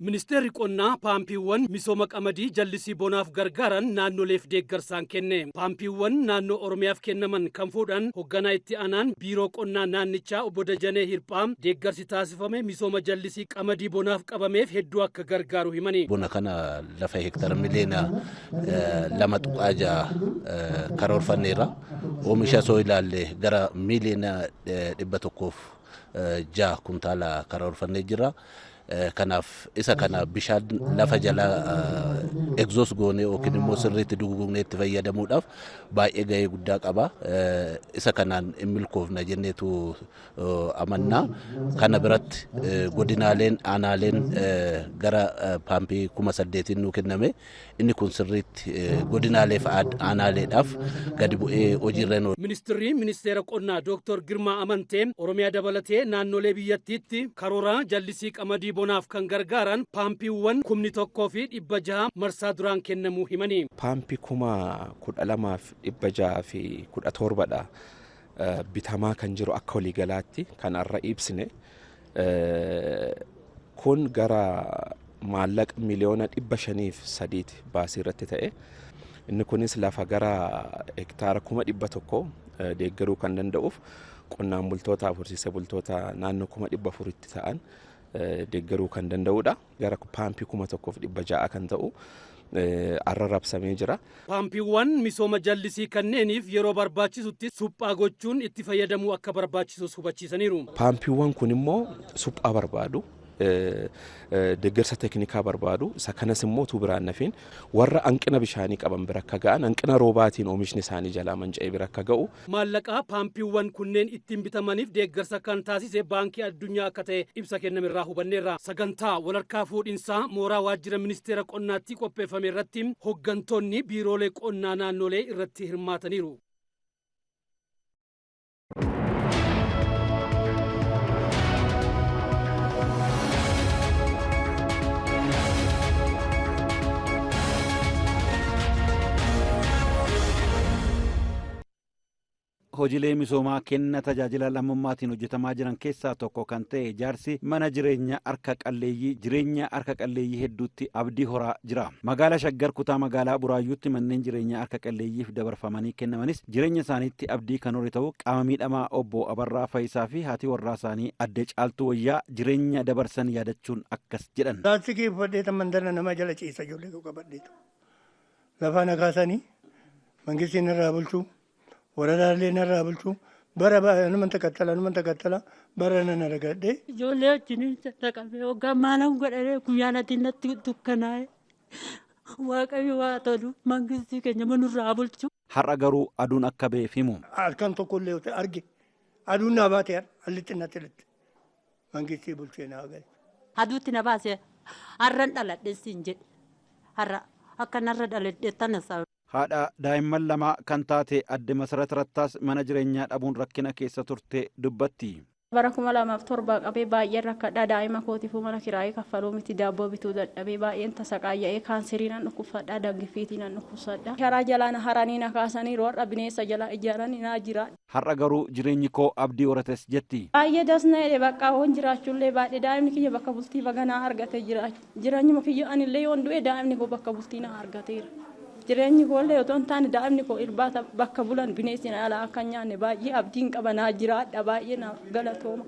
Ministeerri qonnaa paampiiwwan misooma qamadii jallisii bonaaf gargaaran naannoleef deeggarsaan kenne. Paampiiwwan naannoo Oromiyaaf kennaman kan fuudhan hoogganaa itti aanaan biiroo qonnaa naannichaa obbo Dajanee Hirphaa deeggarsi taasifame misooma jallisii qamadii bonaaf qabameef hedduu akka gargaaru himani. Bona kana lafa heektara miliyoona 2.6 karoorfanneerra. Oomisha soo ilaalle gara miliyoona 106 kuntaala karoorfannee jirra. Kanaaf isa kana bishaan lafa jalaa egzoos goonee yookiin immoo sirriitti duguugnee itti fayyadamuudhaaf baay'ee gahee guddaa qaba. Isa kanaan hin milkoofna jenneetu amannaa. Kana biratti godinaaleen aanaaleen gara paampii 8,000 nuu kenname. Inni kun sirriitti godinaaleef aanaaleedhaaf gadi bu'ee hojiirra oolu. Ministeerri ministeera qonnaa Dooktor Girmaa Amantee Oromiyaa dabalatee naannolee biyyattiitti karoora jallisii qamadii bonaaf kan gargaaran paampiiwwan 1,600 marsaa duraan kennamuu himani. Paampii 12,617 dha bitamaa kan jiru akka waliigalaatti kan har'a ibsine kun gara maallaqa miliyoona 503 baasii irratti ta'e. Inni kunis lafa gara hektaara 100,000 deeggaruu kan danda'uuf qonnaan bultootaa fi horsiisee bultoota naannoo 400,000 ta'an deeggaruu kan danda'udha. Gara paampii 1,600 kan ta'u arra raabsamee jira. Paampiiwwan misooma jallisii kanneeniif yeroo barbaachisutti suphaa gochuun itti fayyadamuu akka barbaachisus hubachiisaniiru. Paampiiwwan kun immoo suphaa barbaadu. Deeggarsa teeknikaa barbaadu. Isa kanas immoo utuu biraan nafiin warra hanqina bishaanii qaban bira akka ga'an, hanqina roobaatiin oomishni isaanii jalaa manca'ee bira akka ga'u. Maallaqa paampiiwwan kunneen ittiin bitamaniif deeggarsa kan taasise baankii addunyaa akka ta'e ibsa kennamerraa hubanneerra. Sagantaa walharkaa fuudhinsaa mooraa waajjira ministeera qonnaatti qopheeffame irratti hooggantoonni biiroolee qonnaa naannolee irratti hirmaataniiru. Hojiilee misoomaa kenna tajaajila lammummaatiin hojjetamaa jiran keessaa tokko kan ta'e ijaarsi mana jireenya harka qalleeyyii jireenya harka qalleeyyii hedduutti abdii horaa jira. Magaalaa Shaggar kutaa magaalaa Buraayyuutti manneen jireenyaa harka qalleeyyiif dabarfamanii kennamanis jireenya isaaniitti abdii kan hore ta'uu qaama miidhamaa obbo Abarraa Fayisaa fi haati warraa isaanii adde Caaltuu Wayyaa jireenya dabarsan yaadachuun akkas jedhan. Laastiikii uffadhee mandara nama jala ciisa ijoollee koo qabadheetu. Lafaa na kaasanii mangistiin irraa bulchuu. Waradaalee narraa bulchuu bara nama takattala nama takattala bara nan argadhe. Ijoollee wajjin dhaqabee hoggaa maalan godhee guyyaa natti natti dukkanaa'e waaqayyo waa tolu mangistii keenya manurraa bulchu. Har'a garuu aduun akka ba'eef himu. Halkan tokko illee arge aduun naa baate hallitti natti litti mangistii bulchee naa gale. Aduutti na baase har'an dhaladhe siin jedhe har'a akka narra dhaladhe tana sababa. Haadha daa'imman lama kan taate adde Masarat Rattaas mana jireenyaa dhabuun rakkina keessa turte dubbatti. Bara 2007 qabee baay'een rakkadhaa daa'ima kootiifuu mana kiraayee kaffaluu miti daabboo bituu dadhabee baay'een tasaqaayya'ee kaanserii nan dhukkubsadhaa dangiffiitii nan dhukkubsadhaa. Karaa jalaa na haranii na kaasanii warra bineensa jalaa ijaaranii naa jira. Har'a garuu jireenyi koo abdii horates jetti. Baay'ee dasna jedhe bakka hoon jiraachuullee baay'ee daa'imni kiyya bakka bultii baganaa argatee jira. Jireenyuma kiyya anillee yoon du'e daa'imni koo bakka bultii na argateera. Jireenyi koollee otoo hin taane daa'imni koo irbaata bakka bulan bineensi alaa akka hin nyaanne baay'ee abdiin qaba naa jiraadha baay'ee naaf galatooma.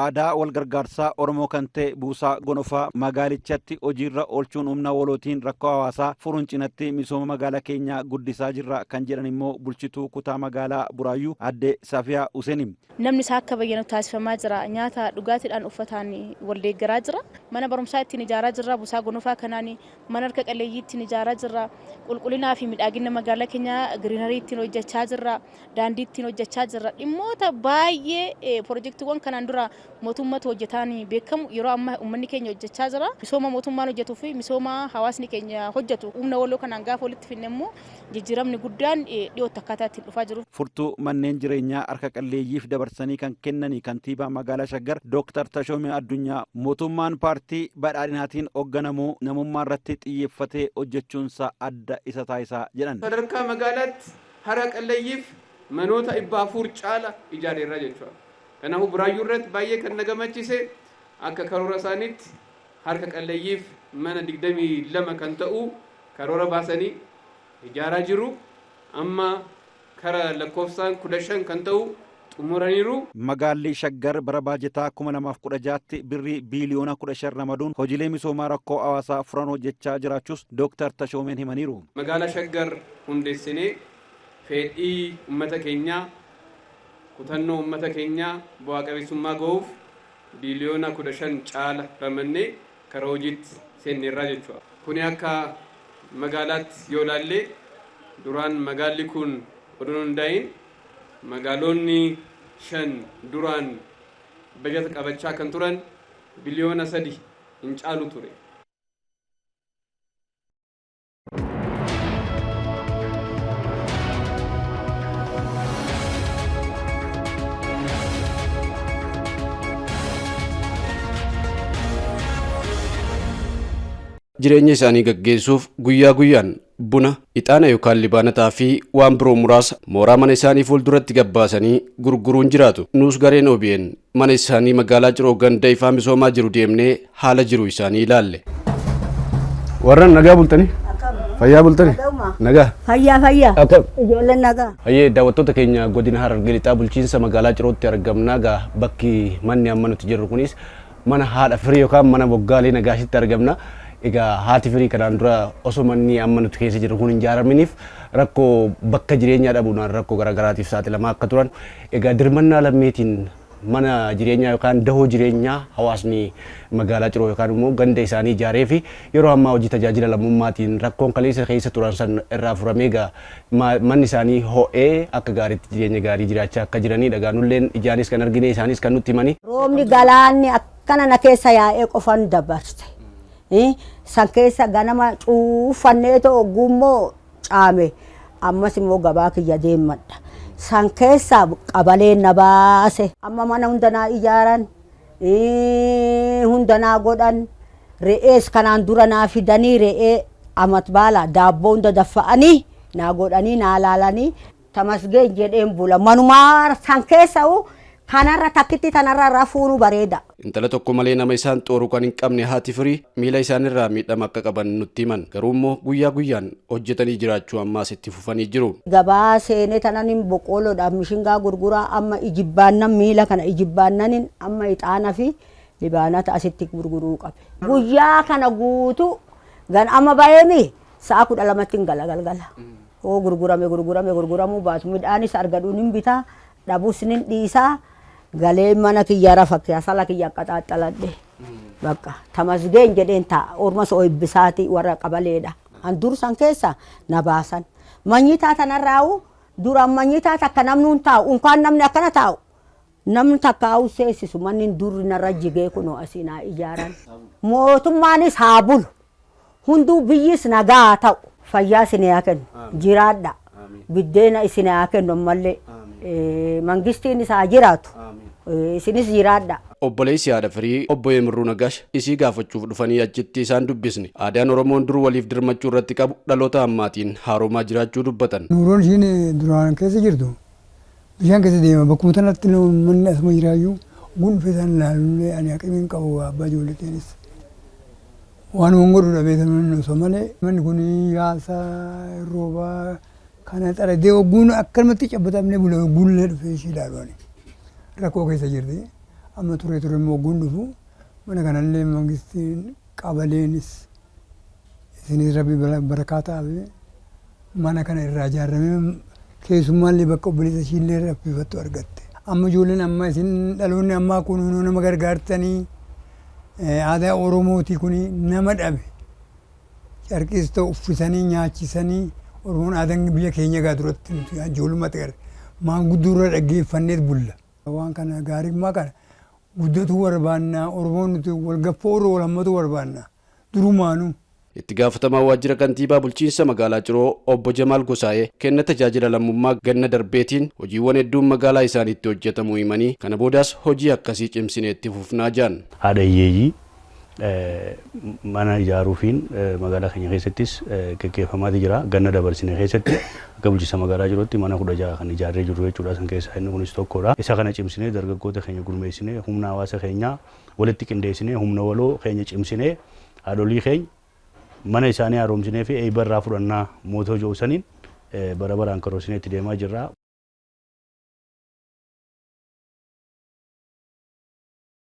Aadaa wal gargaarsaa Oromoo kan ta'e Buusaa Gonofaa magaalichatti hojiirra oolchuun humna walootiin rakkoo hawaasaa furuun cinatti misooma magaalaa keenyaa guddisaa jirra kan jedhan immoo bulchituu kutaa magaalaa Buraayyuu adde Safiyaa Huseeni. Namni isaa akka bayyanu taasifamaa jira. Nyaata dhugaatiidhaan uffataan wal deeggaraa jira. Mana barumsaa ittiin ijaaraa jirra. Buusaa Gonofaa kanaan mana harka qalleeyyii ittiin ijaaraa jirra. Qulqullinaa fi miidhagina magaalaa keenyaa giriinarii ittiin hojjechaa jirra. Daandii ittiin hojjechaa jirra. Dhimmoota baay'ee pirojektiiwwan kanaan dura mootummatu hojjetaan beekamu yeroo ammaa uummanni keenya hojjechaa jira. Misooma mootummaan hojjetuu fi misooma hawaasni keenya hojjetu humna waloo kanaan gaafa walitti finne immoo jijjiiramni guddaan dhiyootti akkaataa ittiin dhufaa jiru. Furtuu manneen jireenyaa harka qalleeyyiif dabarsanii kan kennanii kantiibaa magaalaa Shaggar Dooktar Tashoomee Addunyaa mootummaan paartii badhaadhinaatiin hoogganamu namummaa irratti xiyyeeffatee hojjechuunsaa adda isa taasisaa jedhan. Sadarkaa magaalaatti harka qalleeyyiif manoota 400 caala ijaareerra jechuudha. Kanaafuu Buraayyuu irratti baay'ee kan na gammachiise akka karoora isaaniitti harka qalleeyyiif mana 22 kan ta'u karoora baasanii ijaaraa jiru. Amma kara lakkoofsaan 15 kan ta'u xumuraniiru. Magaalli Shaggar bara baajataa 2016tti birrii biiliyoona 15 ramaduun hojiilee misoomaa rakkoo hawaasaa furan hojjechaa jiraachuus Dooktar Tashoomeen himaniiru. Magaalaa Shaggar hundeessinee fedhii uummata keenyaa, kutannoo uummata keenyaa bu'aa qabeessummaa gahuuf biiliyoona 15 caala ramannee karaa hojiitti seenneerraa jechuudha. Kuni akka magaalaatti yoo ilaalle, duraan magaalli kun odoo hundaa'in magaalonni 5 duraan bajata qabachaa kan turan biliyoona 3 hin caalu ture. Jireenya isaanii gaggeessuuf guyyaa guyyaan buna, ixaana yookaan libaanataa fi waan biroo muraasa mooraa mana isaanii fuulduratti gabbaasanii gurguruun jiraatu. Nuus gareen OBN mana isaanii magaalaa Ciroo ganda ifaa misoomaa jiru deemnee haala jiru isaanii ilaalle. Warran nagaa bultanii? Fayyaa bultanii? Nagaa. Fayyaa, fayyaa. Akkam? Ijoolleen nagaa. Hayyee, daawwattoota keenya, godina Harargee Lixaa bulchiinsa magaalaa Cirootti argamna. Egaa bakki manni amma nuti jirru kunis mana haadha Firii yookaan mana Boggaalee Nagaashitti argamna. Egaa haati Firii kanaan dura osoo manni amma nuti keessa jirru kun hin ijaaraminiif rakkoo bakka jireenyaa dhabuudhaan rakkoo garaagaraatiif saaxilamaa akka turan. Egaa dirmannaa lammiitiin mana jireenyaa yookaan dahoo jireenyaa hawaasni magaalaa Ciroo yookaan immoo ganda isaanii ijaaree fi yeroo ammaa hojii tajaajila lammummaatiin rakkoon kaleessa keessa turan san irraa furamee egaa manni isaanii ho'ee akka gaariitti jireenya gaarii jiraachaa akka jiranidha. Egaa nulleen ijaanis kan argine, isaanis kan nutti himani. Roobni galaanni akkana na keessa yaa'ee qofan dabarse. San keessa ganama cuuffannee ta'u ogummoo caame, ammas immoo gabaa kiyya deemadha. San keessa qabaleen na baase. Amma mana hunda naa ijaaran, hunda naa godhan, re'ees kanaan dura naa fidanii, re'ee amat baala daabboo hunda daffa'anii naa godhanii naa laalanii, tamasgeen jedheen bula. Manumaa san keessa kanarra takkitti tanarra rafuunu bareeda. Intala tokko malee nama isaan xooru kan hin qabne haati Firii miila isaanirraa miidhama akka qaban nutti himan. Garuu immoo guyyaa guyyaan hojjetanii jiraachuu ammaas itti fufanii jiru. Gabaa seenee tanan boqqoolloodhaaf mishingaa gurguraa, amma ijibbaannan miila kana ijibbaannanin amma ixaana fi libaanata asitti gurguruu qabe. Guyyaa kana guutuu gan amma baheemi sa'a 12tti hin gala galgala. Hoo gurgurame gurgurame, gurguramuu baatu midhaanis argadhuun hin bitaa, dhabus nin dhiisaa, galee mana kiyya rafa, sala kiyya qaxaaxaladhe. Bakka tamasgeen jedheen ta'a, ormas eebbisaati warra qabaleedha. An dur san keessa na baasan. Manyitaa tanarraa'u duraan manyitaa takka namni hin taa'u, unkaan namni akkana taa'u. Namni takka haa'u seessisu, manni durri narra jigee kunoo asii naa ijaaran. Mootummaanis haa bulu. Hunduu biyyis nagaa haa ta'u. Fayyaa isin haa kennu. Jiraadha. Biddeena isin haa kennu ammallee. Mangistiinis haa jiraatu. Isinis jiraadha. Obboleessi haadha Firii obbo Emirruu Nagash isii gaafachuuf dhufanii achitti isaan dubbisne. Aadaan Oromoon dur waliif dirmachuu irratti qabu dhaloota ammaatiin haaromaa jiraachuu dubbatan. Nuuroon ishiin duraan keessa jirtu bishaan keessa deema, bakkuma sanatti manni asuma jiraayyuu gun dhufee isaan ilaalullee ani haqimiin qabu, abbaa ijoolleetiinis waan waan godhu dhabee manni osoo malee manni kun yaasa roobaa kana xaradee ogguun akkanumatti cabbatamnee bula. Ogguunillee dhufee ishii ilaalu ani rakkoo keessa jirti. Amma turee ture immoo ogguun dhufu mana kanallee mangistiin qabaleenis isinis rabbi barakaa ta'aaf mana kana irraa ijaaramee keessummaallee bakka obboleessa ishiillee raffifattu argatte. Amma ijoolleen amma isin dhaloonni ammaa kun nama gargaartanii, aadaa Oromooti kun, nama dhabe carqiis ta'u uffisanii nyaachisanii. Oromoon aadaan biyya keenya egaa duratti nuti ijoollummaatti gara maanguddoo irra dhaggeeffanneet bulla. Waan kana gaarummaa kana guddatu barbaanna. Oromoon nuti wal gaffoo irra wal hammatu barbaanna durumaanuu. Itti gaafatamaa waajjira kantiibaa bulchiinsa magaalaa Ciroo obbo Jamaal Gosaayee kenna tajaajila lammummaa ganna darbeetiin hojiiwwan hedduun magaalaa isaaniitti hojjetamuu himanii, kana boodaas hojii akkasii cimsinee itti fufnaa jedhan. Haadha hiyyeeyyii Mana ijaaruufiin magaalaa keenya keessattis gaggeeffamaati jira. Ganna dabarsine keessatti akka bulchiinsa magaalaa jirutti mana 16 kan ijaarree jirru jechuudha. San keessaa inni kunis tokkodha. Isa kana cimsinee, dargaggoota keenya gurmeessinee, humna hawaasa keenyaa walitti qindeessinee, humna waloo keenya cimsinee, haadholii keenya mana isaanii haaromsinee fi eebba irraa fudhannaa mootoo jiru saniin bara baraan karoorsinee itti deemaa jirra.